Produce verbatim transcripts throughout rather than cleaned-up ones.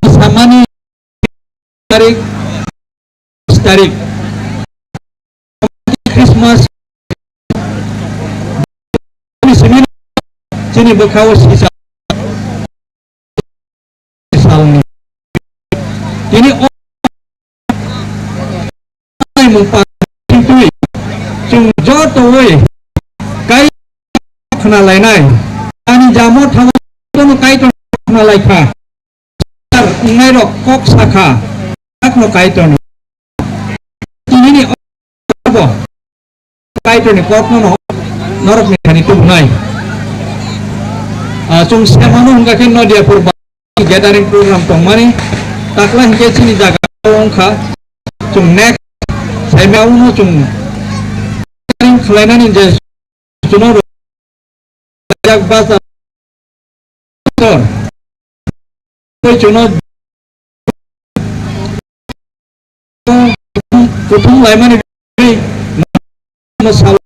Samani tarik, tarik Christmas ni simi chini bwkhao sisa salni. Tini o naimung pa twi chwng jotowi kai khna lainai. Ani jamo thago jotono Kaitor khna laikha. Ar wngnai rok kok sakha. Hakno Kaitorno. Tinini obo Kaitorni kokno no norokni thani tubunai. Ah, chwng semano hwnkha khe Nodiapur ba gathering program tongmani. Takla hinkhe chini jaga o wngkha. Chwng next saimano chwng gathering khlainani je chuno yak basa tor. Tei chuno kuthum laimani no sal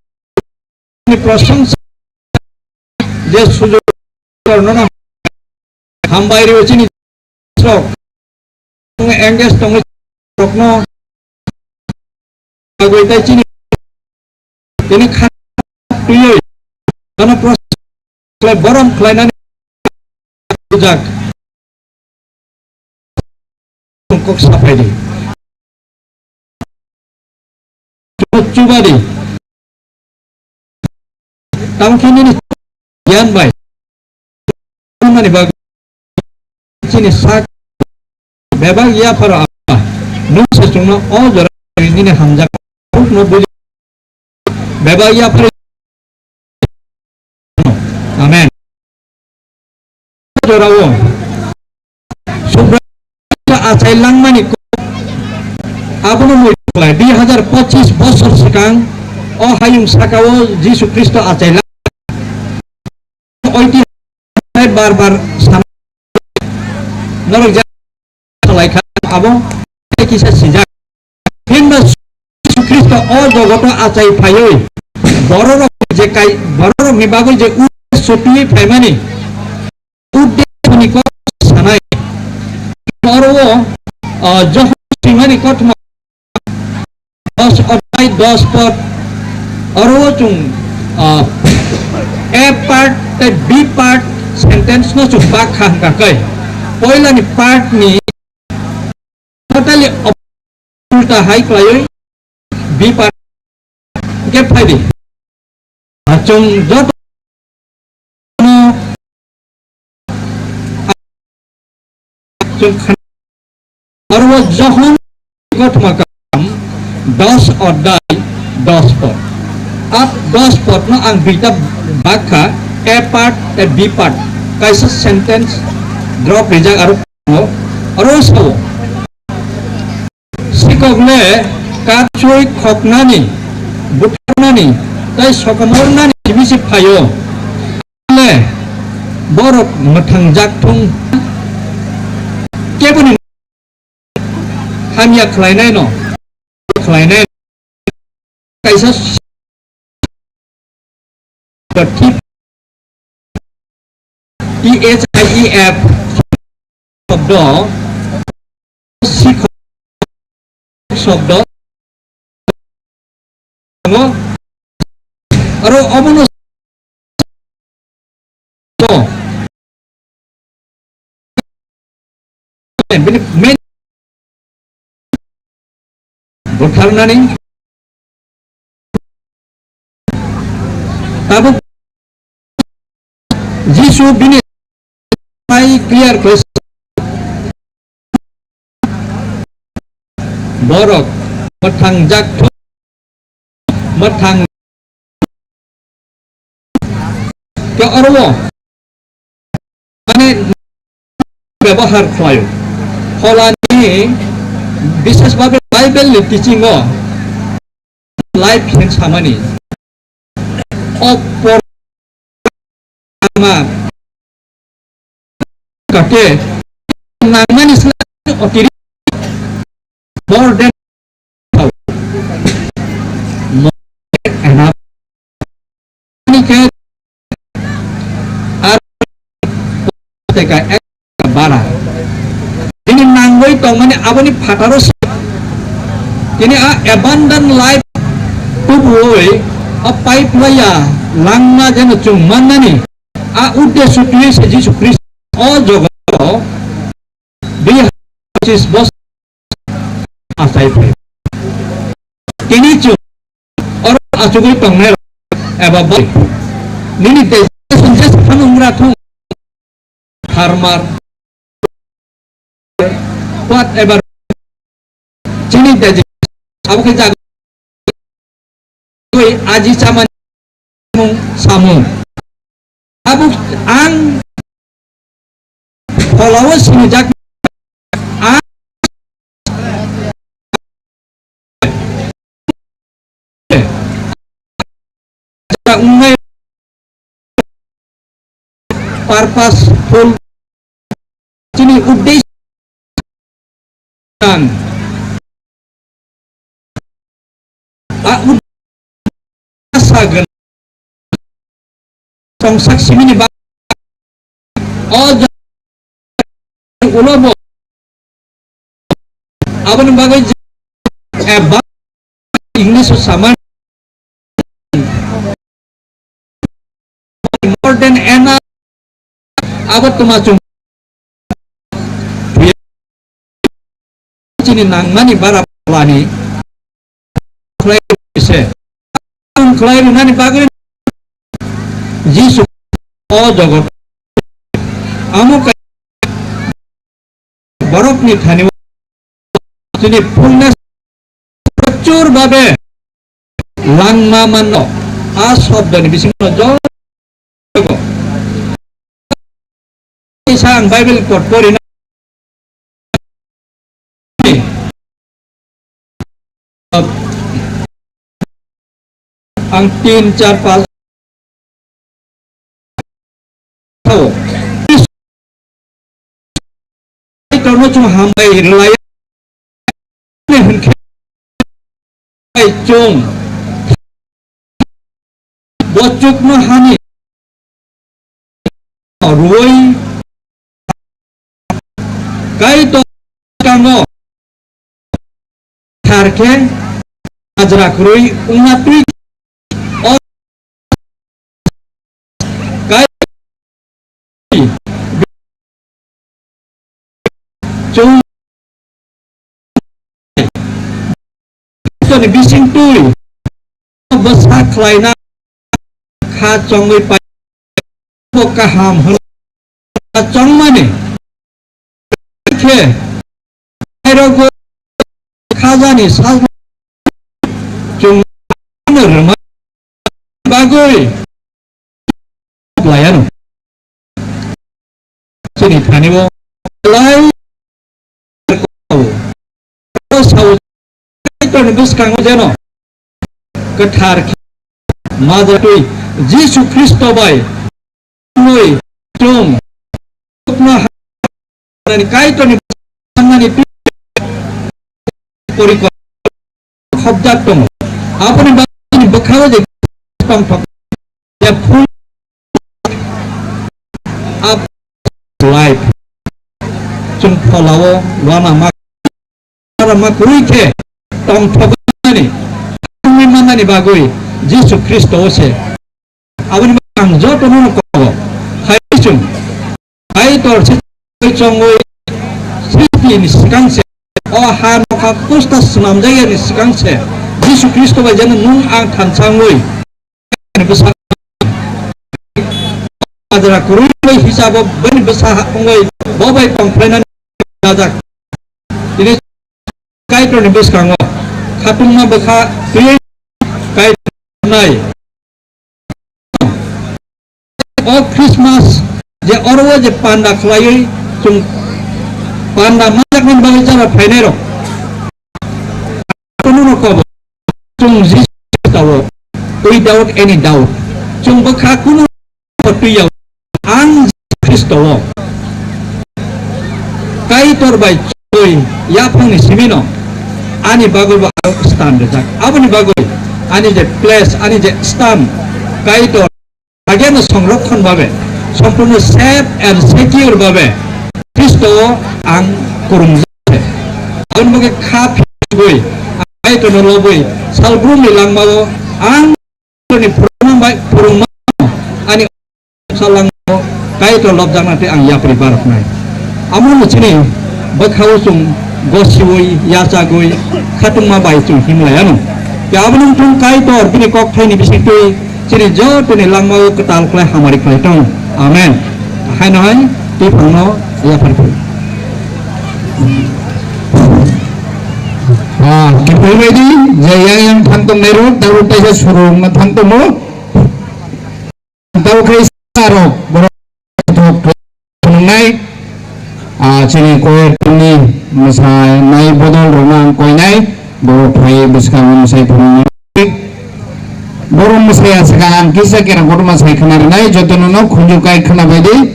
ni prosongsa je sujok torno no hambai rio chini sok engage tongwi rokno agoi tai chini tini kha twiwi ano prosok khlai borom khlainani bujak kok saphai di chuba di. Tamo khe nini giyan bai. Mani bagwi chini sak bebak yapharo Apha, nwng se chwngno o jora nini hamjak no buji bebak yapharo. Amen. Jorao Subrai achai langmani kok abono mui khlai dui hazar pochis bosor swkang o hayung sakao Jisu Khristo achai lang oiti bar bar sam norok ja khlai kha abo kisa sijak. Himba Jisu Khristo o jogoto achai phaiwi bororok je kai bororokni bagwi je uddesho twiwi phaimani uddeshoni kok sanai. Oro o, ah, Johon swimani kothoma dos odhyay dos pod oro o chwng, ah, A part tei B part sentence no chwng bak kha hwnkha khe poilani part ni totally ulta hai khlaiwi B part khe phai di. Chwng joto no chwng khan-, aro o Johon kothoma kaam dos odhyay dos pod. Ap dos pod no ang duita bak kha, A part, a B part. Kaisa sentence drop rijak aro aro sao. Sikok le kapsui khoknani, butharnani, tei sokomornani simi se phaio. Le borok mwthangjak thung. Keboni hamya khlainai no, khlainai kaisa T H I E F shobdo, sikh shobdo, aro obono bini main butharnani tabuk Jisu bini pai clear khlai borok mwthang jak mwthang khe oro mane byabohar khlaio. Pholani bishes bhabe Bible ni teaching o life khe samani o por ama kake nangmani slai otiri more than enough. Ani khe ka ek bara. Tini nangwi tongmani aboni phataro se. Tini a abundant life tubuwi a pipe laya langma jeno chwng mannani a uddesho twiwi se Jisu Khristo o jogoto dui hazar pochis bosor achai phai. Tini chwng oro achugwi tongnai rok eba bai nini tei je saphang wngya thung farmer whatever chini tei abo khe jagwi aji chamani samung samung. Tabuk ang pholao sinijak ang wngnai purposeful chini uddesho ang a uddesho tongsak simini ba o ulo bo aboni bagwi je, eh, ba English o saman more than enough abo tuma chung chini nangmani bara phalani khlai se ang khlai rwnani bagwi Jisu o jogot amo borokni thani chini fullness prochur babe langma manno a shobdoni bisingo joto isa ang Bible kot porina ang tin char pal Kaitorno chwng hambai rwlai hwnkhe chwng bo chukno hani rwui Kaitor kango thar khe hajra kwrwi wngna twi o kai chwng Kaitorni bising twi bwsa khlaina kha chongwi pai bo kaham hwn chongmani khe khajani sajla chwng rwma bagwi laiano chini thani o lai sao Kaitorni bwskango jeno kwthar khe majra twi Jisu Khristo bai tongwi chwng chukno hamnani Kaitorni bwskango twi porikopta khobjak tongo. Aboni bagwi bwkhao je tongthok the full of life. Chwng pholao uanama uanama kwrwi khe tongthoknani, tongwi mannani bagwi Jisu Khristo o se. Aboni bagwi ang jotono kogo. Hai chwng Kaitor se chongwi srishti ni swkang se, o ha nokha kusta swnamjakya ni swkang se, Jisu Khristo bai jeno nwng ang thansa wngwi bwsa hajra kwrwi bai hisabo bini bwsa wngwi bo bai tongphlainani rajak. Tini Kaitorni bwskango khatungma bwkha twi Kaitor nai. O Christmas je oro o je panda khlaiwi chwng panda manjakmani bagwi jara phainairok. Kono no kobo chwng Jisu Khristo o without any doubt. Chwng bwkha kunu twiya ang Khristo o Kaitor bai choi yaphangni simino ani bagwi bo ang stan rijak. Aboni bagwi ani je place, ani je stan Kaitor ageno songrokhon babe sompurno safe and secure babe Khristo o ang kurumjak se. Aboni bagwi kha phirigwi, ang Kaitorno lobwi, salbrumni langmao ang Kaitorni phwrwngma bai phwrwngma ani salangno Kaitor lobjakna tei ang yapri baroknai. Amo no chini bwkhao chwng gosiwi, yachagwi, khatungma bai chwng himlai ano. Tei aboni wngthung Kaitor bini kokthaini bisingtwi chini jotoni langmao kwtal khlai hamari khlai tong. Amen. Haino hai twiphangno yapharkhu. Ah, kiphilbaidi je yang yang thang tongnairok, tabuk kaisa surungma thang tongo. Tabuk khai sarok borok thok thok nai, ah, chini koyar tini mwsanai bodol rokno ang koinai, borok phai bwskango mwsai phunuknai. Borok mwsai aswka ang kisa kera kotorma sai khwna rwnai, jotono no khunju kai khwna baidi.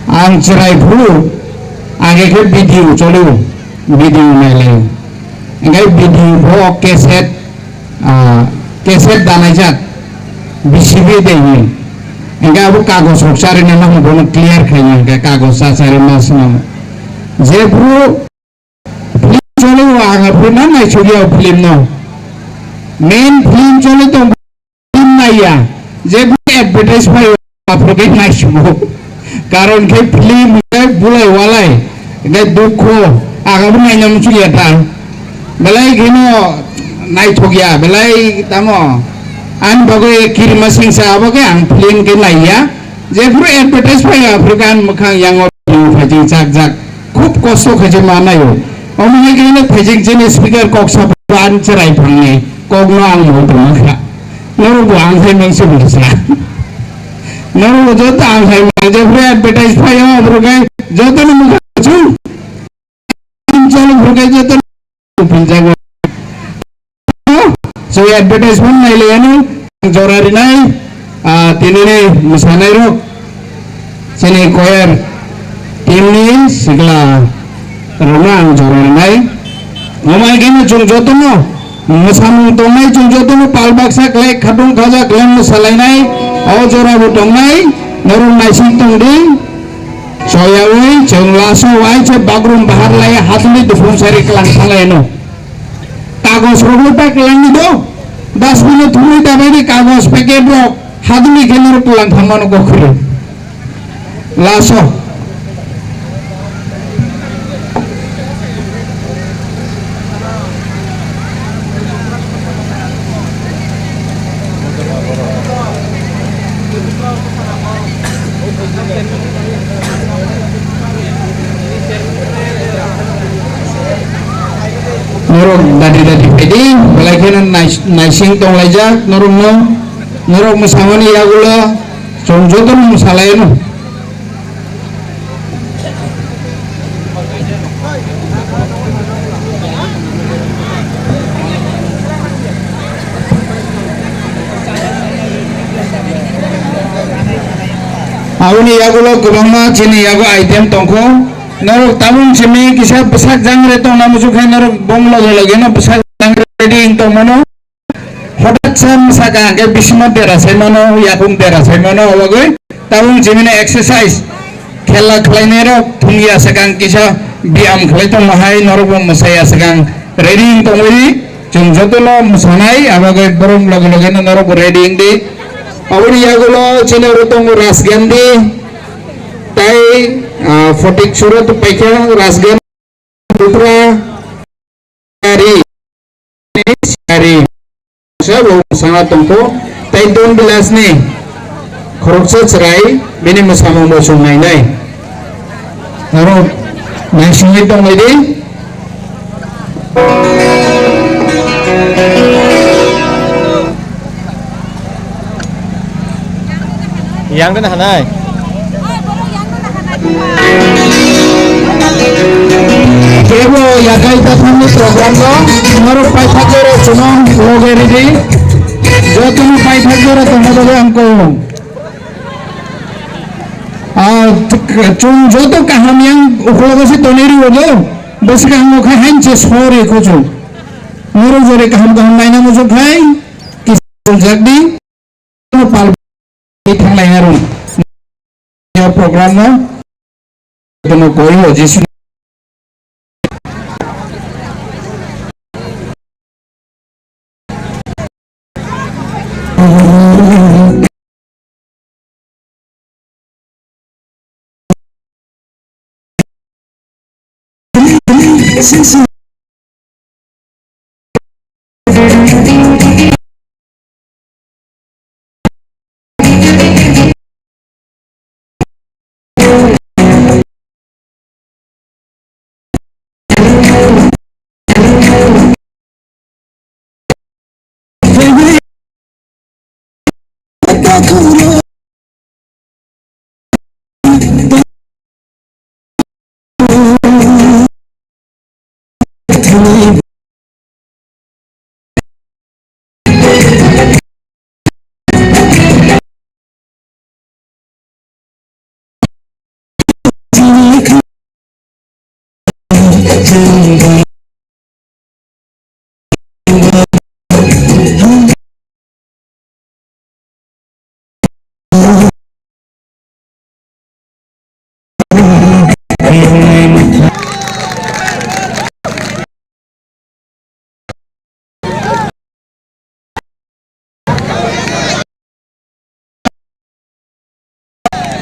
Ang chwrai phuru age khe video choli, video nailai. Engai video bo cassette, ah, cassette danaijak B C B de hi. Engai abo kagos rok charinai ma bono clear khainai, engai kagos cha chari ma swnam. Je phuru film choli o ang aphuru na naisugya o film no. Main film choli tong film naiya. Je phuru advertise phai o aphuru khe naisugo. Karon khe film khe bulai walai khe dukho aga bo naina muchungya ta. Belai kheno naithokya belai tamo. Ani bagwi kirima singsa abo khe ang film khe naiya. Je phuru advertise phai o aphuru khe ani mwkhang yango phai chak jak. Khub kosto khaijak ma naio. Omo hai khe no phaijak chini speaker kok sa phan cherai phangni kok no ang mo tongma kha. Norok bo ang hai mang se bisa. Norok bo joto ang hai mang je phre advertise phaio, phre kai joto no mukha chu. Chalo phre kai joto no pinjago. So advertisement nailaiano jora rinai, ah, tinini mwsanairok chini choir teamni sikla rokno ang jora rinai. Omo hai kheno chwng jotono mwsamung tongnai, chwng jotono pal baksa khlai khatung khaja khlai mwsalainai, o jora bo tongnai, norok naising tongdi. Soyawi chwng laso wai se bagrum bahar lai hatuli dufung sari klang thalaino. Kagos rok le pack langni do. Dustbin o thumui dabai ni kagos packet rok hadumui khe norok pulang thangmano gokhri. Laso. Norok dadi dadi phaidi, belai kheno nais-, naising tonglaijak norokno, norok mwsamani yagulo chwng jotono mwsalaino. Aboni yagulo kwbangma chini yago item tongkho. Norok tabuk simi kisa bwsak jangre tongna muchuk khe norok bong loge loge no bwsak jangre ready wng tongmano. Hotat sa mwsaka hwnkhe bisingo dera sai mano, yakung dera sai mano, obagwi tabuk simi no exercise khela khlainai rok thungya swkang kisa biyam khlai tongma hai norok bo mwsaya swkang ready wng tongwi. Chwng jotono mwsanai, abo khe borok loge loge no norok bo ready wng di. Aboni yagulo chini oro tongo Rajgandhi, tai, ah, Photik Surat paikha Rajgandhi, Dupra, Sari, Sari, sabo mwsana tongkho, tai Don Bilas ni khoroksa chwrai bini mwsamung bo chwng nainai. Aro naisingwi tonglaidi. Yang dena hanai. Kebo yakai tathangni program no norok paithak jora chwng loge ridi. Jotono paithak jora tongna bagwi ang kok. Ah, chwng joto kaham yang uklogo se tonwi rwo do, bwswk ang nokha hain se sori kochwng. Norok jore kaham kaham naina muchuk khai, kisa jakdi, pal thanglai harung. Rano, kono koyo Jisu.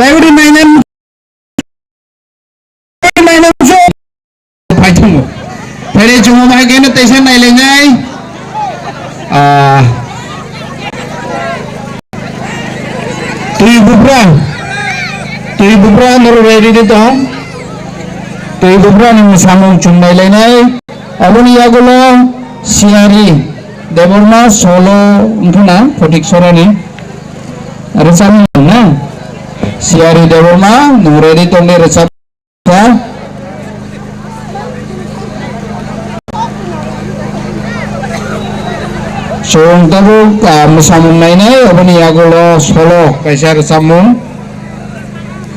Tei uri nainani, nainani phai thungo. Phaire chungo bahai khe no teisa nailainai. Ah, twi bubra, twi bubra norok ready de tong. Twi bubra ni samung chung nailainai. Aboni yagulo Siyari Debbarma solo wngkha na Photik Sorani rwchapmung na. Siyari Debbarma nwng ready tongwi rwchapkha. Chwng tabuk, ah, mwsamung nainai, oboni yagulo solo kaisa rwchapmung.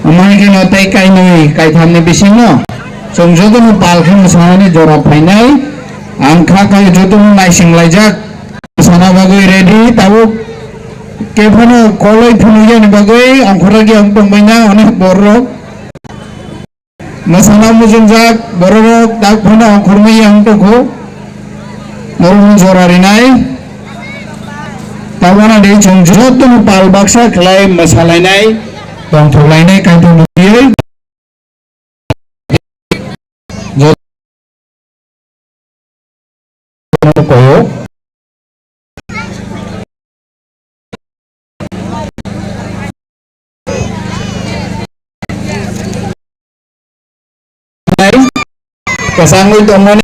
Omo hai kheno tei kainwi kaithamni bisingo chwng jotono pal khe mwsanani jora phainai. Ang kha khe jotono naising laijak. Sana bagwi ready tabuk. Khe phano koloi phunukya ni bagwi angkhorrok yang tongbaina onek borok. Mwsana mujungjak bororok tak phano angkhormui yang tongkho. Norokno jora rinai. Tabana de chwng jotono pal baksa khlai mwsalainai, tongthoklainai kaitor nukliwi. Kwchangwi tongmani.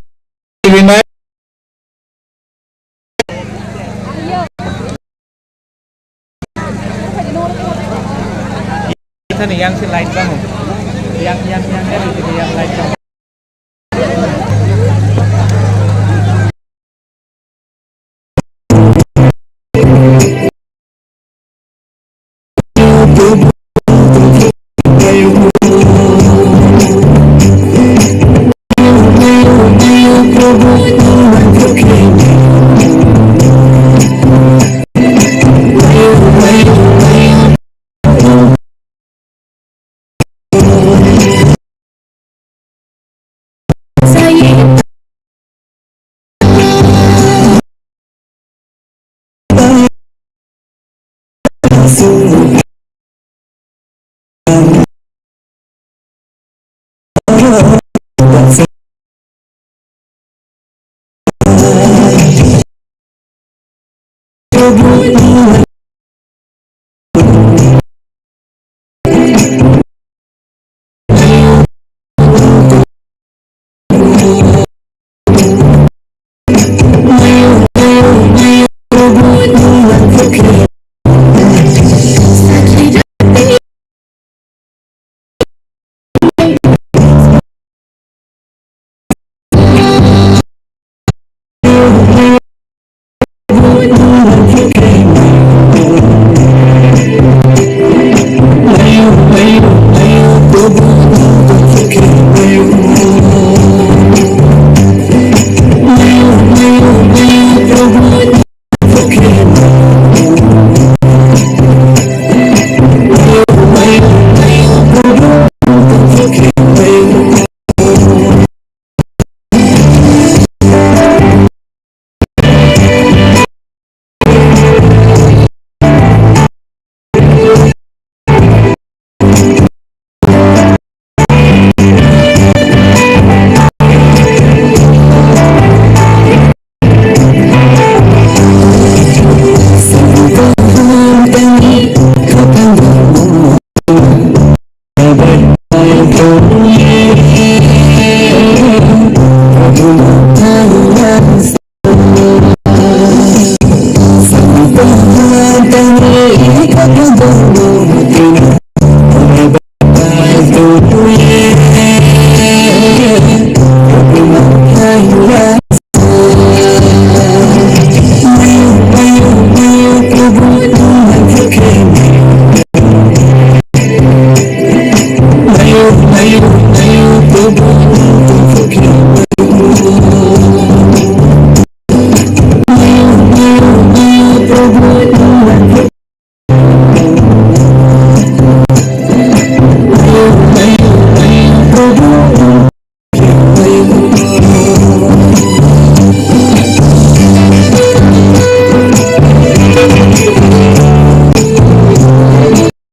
Yang, yang, yang, yang, yang light bang.